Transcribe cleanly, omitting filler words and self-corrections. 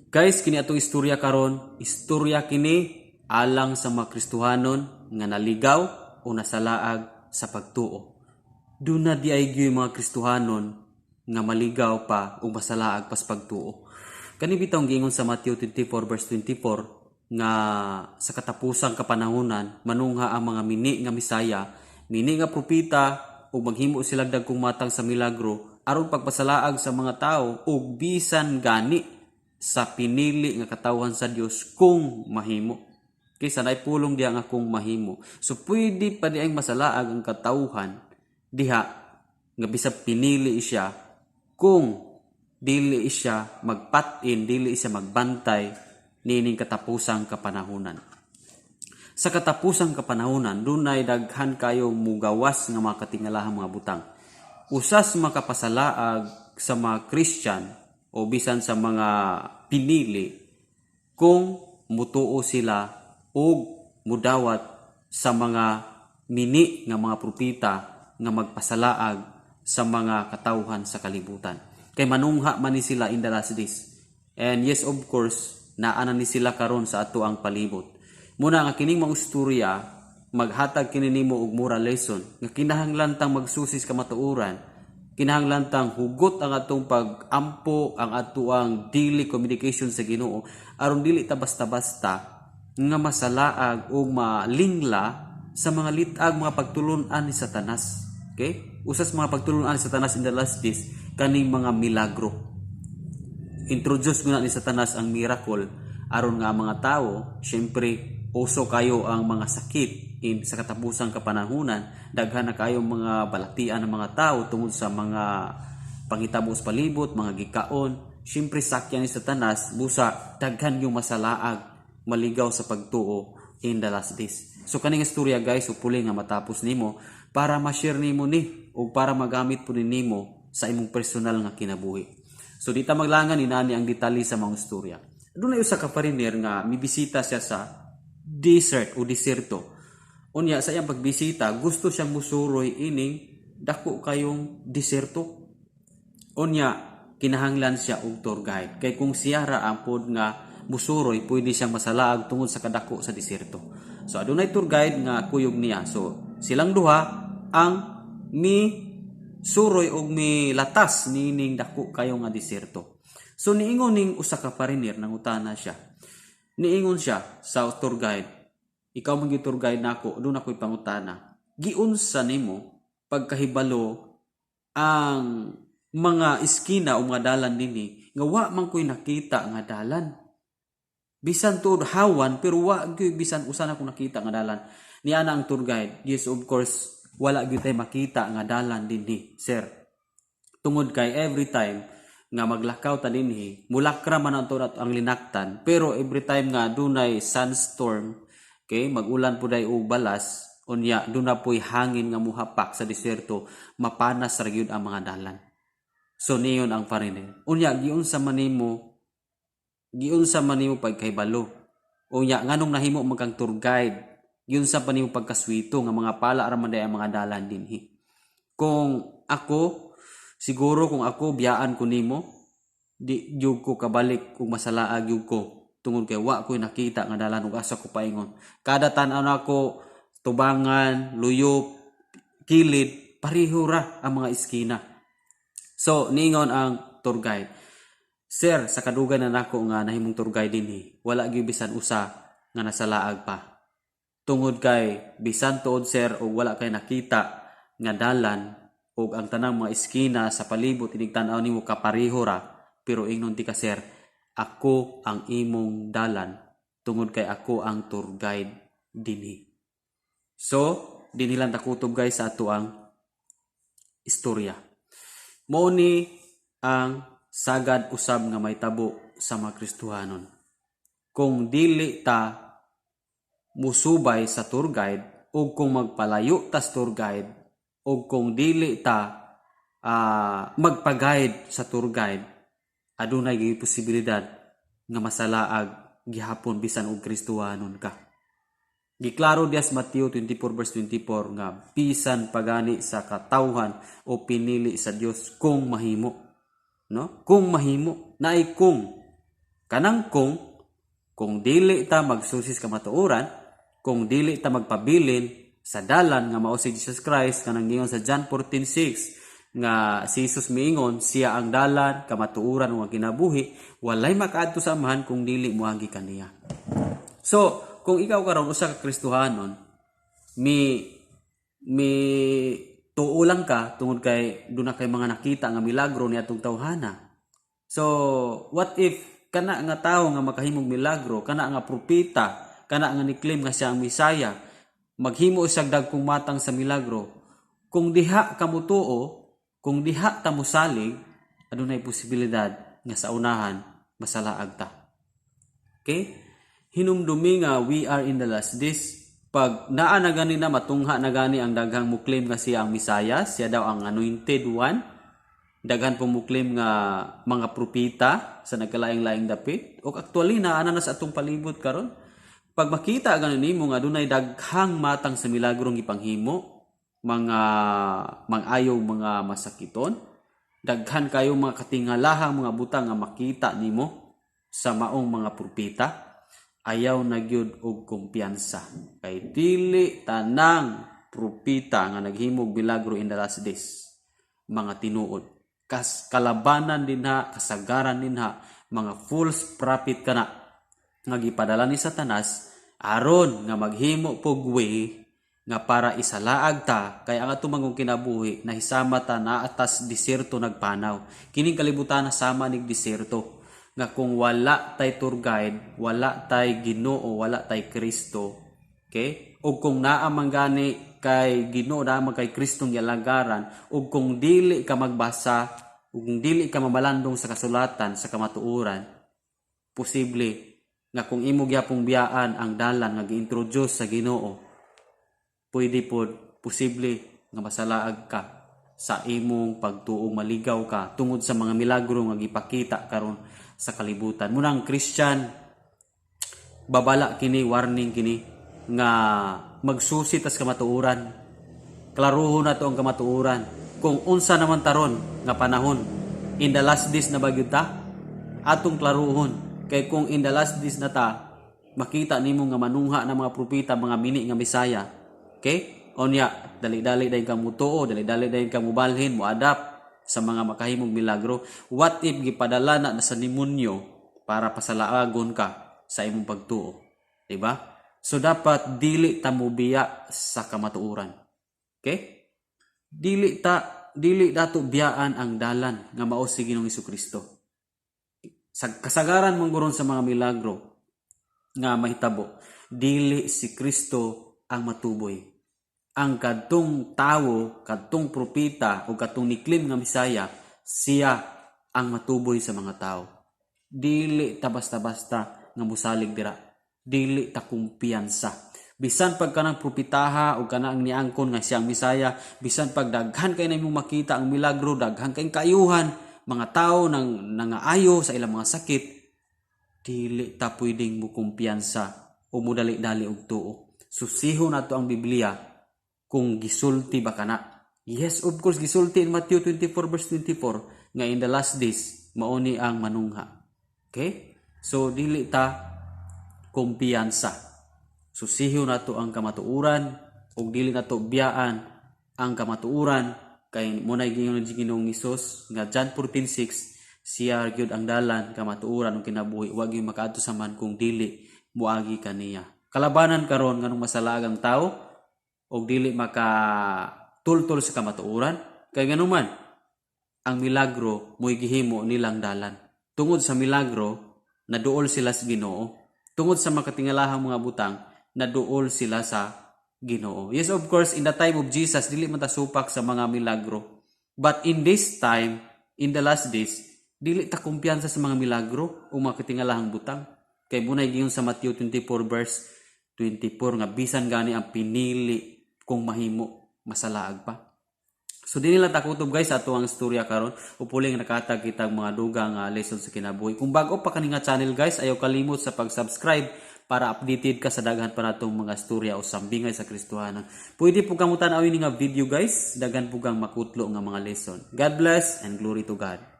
Guys, kini atong istorya karon, istorya kini alang sa mga Kristohanon nga naligaw o nasalaag sa pagtuo. Duna diay gyud mga Kristohanon nga maligaw pa o masalaag pas pagtuo. Kani bitawng giingon sa Matthew 24 verse 24 nga sa katapusang kapanahonan manungha ang mga mini nga Misaya, mini nga propeta, ug maghimo sila dagkong matang sa milagro aron pagpasalaag sa mga tao ug bisan gani sa pinili nga katawhan sa Dios kung mahimo. Kay sa pulong diha nga "kung mahimo". So pwede pa diay masalaag ang katawhan diha nga bisag pinili siya kung dili siya magpat-in, dili siya magbantay niining katapusang kapanahunan. Sa katapusang kapanahunan, dunay daghan kayo mugawas nga mga katingalahang mga butang. Usas makapasalaag sa mga Christian o bisan sa mga pinili kung mutuo sila og mudawat sa mga mini nga mga propeta nga magpasalaag sa mga katawhan sa kalibutan. Kay manungha man ni sila in the last days. And yes, of course, naa na ni sila karon sa ato ang palibot. Muna nga kining mga istorya maghatag kini nimo og moral lesson nga kinahanglan tang magsusis kamatuoran, kinahanglan tang hugot ang atong pag-ampo, ang atoang daily communication sa Ginoo aron dili ta basta-basta nga masalaag o malingla sa mga lit-ag mga pagtulun-an ni Satanas. Okay? Usas mga pagtulun-an ni Satanas in the last days kaning mga milagro. Introduce guna ni Satanas ang miracle aron nga ang mga tao, syempre uso kayo ang mga sakit in sa katapusang kapanahunan, daghan na kayo mga balatian ng mga tao tungod sa mga panghitabo sa palibot, mga gikaon. Syempre sakyan ni Satanas busa daghan yung masalaag, maligaw sa pagtuo in the last days. So kaning istorya, guys, upuli nga matapos nimo para ma-share nimo ni o para magamit po ni nimo sa imong personal nga kinabuhi. So di ta maglangan, inani ang detalye sa mga istorya. Doon usa ka foreigner nga mibisita siya sa desert o diserto. Unya, sa iyang pagbisita, gusto siyang musuroy ining dako kayong diserto. Unya, kinahanglan siya og tour guide. Kay kung siya ra ang pod nga musuroy, pwede siyang masalaag tungod sa kadako sa diserto. So adunay tour guide nga kuyog niya. So silang duha ang mi suroy og mi latas niining dako kayo nga diserto. So niingon ning usa ka foreigner, nangutana siya. Niingon siya sa tour guide, "Ikaw man gyud tour guide nako, doon ako'y pangutana. Giunsa nimo pagkahibalo ang mga iskina o mga dalan dinhi nga wa man ko'y nakita nga dalan? Bisan tuod hawan, pero wa gyud bisan usa na akong nakita nga dalan." Niana ang tour guide, "Yes, of course, wala gyud tay makita nga dalan dinhi, sir. Tungod kay every time nga maglakaw ta dinhi, mulakra man ang tuod ang linaktan, pero every time nga dunay sandstorm, okay, magulan po day og balas, unya duna po'y hangin nga muhapak sa diserto, mapanas ra gyud ang mga dalan." So niyon ang foreigner, "Unya giunsa man nimo pagkahibalo? Unya nganong nahimo man kang tour guide? Giunsa pa nimo pagkaswito nga mga pala ra man day ang mga dalan dinhi? Kung ako siguro, kung ako, biyaan ko nimo, di jud ko kabalik kung masalaag jud ko tungod kay wa ko'y nakita nga dalan ug asa ko paingon. Kada tan-aw nako, tubangan, luyop, kilid, pareho ra ang mga iskina." So niingon ang tour guide, "Sir, sa kadugay na nako nga nahimong tour guide dinhi, wala gyud bisan usa nga nasalaag pa. Tungod kay bisan tuod, sir, og wala kay nakita nga dalan ug ang tanang mga iskina sa palibot inig tan-aw nimo kapareho ra, pero ingnon ti ka, sir, ako ang imong dalan tungod kay ako ang tour guide dinhi." So, dinhi lang takutob, guys, sa ato ang istorya. Mao ni ang sagad usab nga mahitabo sa mga Kristohanon. Kung dili ta musubay sa tour guide o kung magpalayo ta sa tour guide o kung dili ta magpa-guide sa tour guide, adunay gyud posibilidad nga masalaag gihapon bisan og Kristohanon ka. Giklaro diya sa Mateo 24 verse 24 nga bisan pagani sa katawhan o pinili sa Dios kung mahimo. No? Kung mahimo, naay kung. Kanang kung dili ta magsusi sa kamatuoran, kung dili ta magpabilin sa dalan nga mao si Jesus Christ, kanang giingon sa John 14:6 nga si Jesus miingon siya ang dalan, kamatuoran ug ang kinabuhi, walay makaadto sa Amahan kung dili moagi kaniya. So, kung ikaw karon usa ka Kristohanon, mi tuo lang ka tungod kay duna kay mga nakita nga milagro ni atong tawhana. So, what if kana nga tawo nga makahimog milagro, kana nga propeta, kana nga ni-claim nga siya ang Mesaya, maghimo siya dagkong matang sa milagro? Kung diha ka motuo, kung diha ta mosalig, adunay posibilidad nga sa unahan masalaag ta. Okay? Hinumdumi nga we are in the last days. Pag naa na gani na matungha na gani ang daghang mo-claim nga siya ang Mesaya, siya daw ang anointed one, daghan po mo-claim nga mga propeta sa nagkalaing-laing dapit, o actually naa na sa atong palibot karon. Pag makita gani nimo nga dunay daghang matang sa milagrong gipanghimo, mga mang-ayo, mga masakiton, daghan kayo mga katingalahang mga butang nga makita nimo sa maong mga propeta, ayaw na gyud og kumpiyansa kay dili tanang propeta nga naghimog milagro in the last days mga tinuod. Kas kalabanan dinha, kasagaran dinha, mga false prophet kana nga gipadala ni Satanas aron nga maghimo pog way nga para isalaag ta, kay ang ato mangong kinabuhi nahisama ta naa tas diserto nagpanaw. Kining kalibutan na sama nig diserto nga kung wala tay tour guide, wala tay Ginoo, wala tay Kristo, okay, ug kung naa man gani kay Ginoo, naa man kay Kristong gialagaran, ug kung dili ka magbasa ug kung dili ka mamalandong sa kasulatan, sa kamatuoran, posible nga kung imo gyapong biyaan ang dalan nga gi-introduce sa Ginoo, pwede pod posible nga masalaag ka sa imong pagtuo, maligaw ka tungod sa mga milagro nga gipakita karon sa kalibutan. Munang Christian, babala kini, warning kini nga magsusi tas kamatuoran. Klaruhon nato ang kamatuoran. Kung unsa naman taron nga panahon, in the last days na ba gyud ta? Atong klaruhon kay kung in the last days na ta, makita nimo nga manungha ng mga propeta, mga mini nga Mesaya. Okay? Onya, dali-dali dayon kang mutuo, dali-dali dayon kang mubalhin, mo-adapt sa mga makahimong milagro. What if gipadala na sa demonyo para pasalaagon ka sa imong pagtuo? Diba? So dapat dili ta mobiya sa kamatuoran. Okay? Dili dato biyaan ang dalan nga mao si Ginoong Kristo. Sa kasagaran man guron sa mga milagro nga mahitabo, dili si Kristo ang matuboy. Ang kadtong tawo, kadtong propeta o kadtong ni-claim nga Mesaya, siya ang matuboy sa mga tao. Dili ta basta-basta nga musalig dira. Dili ta kumpiyansa. Bisan pag kanang propetaha o kanang niangkon nga siya ang Mesaya, bisan pag daghan kay na imong makita ang milagro, daghan kay kayuhan, mga tao nang nangaayo sa ilang mga sakit, dili ta pwedeng mukumpiyansa o mudali-dali og tuo. Susihon nato ang Biblia kung gisulti ba kana. Yes, of course, gisulti in Matthew 24 verse 24 nga in the last days mauni ang manungha. Okay? So dili ta kumpiyansa. Susihon nato ang kamatuoran ug dili nato biyaan ang kamatuoran kay mo nay giingon ni Ginoong Hesus nga John 14:6, siya gyud ang dalan, kamatuoran ug kinabuhi, wa gyud makaadto sa Amahan kung dili moagi kaniya. Kalabanan karon, nganong masalaag ang tao og dili maka tultol sa kamatuoran? Kay nganuman ang milagro mo'y gihimo nilang dalan. Tungod sa milagro, naduol sila sa Ginoo. Tungod sa makatingalahang mga butang, naduol sila sa Ginoo. Yes, of course, in the time of Jesus, dili man ta supak sa mga milagro. But in this time, in the last days, dili ta kumpiyansa sa mga milagro o mga katingalahang butang. Kay bunay giingon sa Matthew 24 verse 24 nga bisan gani ang pinili kung mahimo, masalaag pa. So dili lang takutob, guys, ato ang istorya karon. Upuling nakatag kitag mga duga nga lesson sa kinabuhi. Kung bago pa kani nga channel, guys, ayaw kalimot sa pag-subscribe para updated ka sa daghan pa natong mga istorya o sambingay sa Kristohanan. Pwede po kamo tan-awin nga video, guys, daghan po kang makutlo nga mga lesson. God bless and glory to God.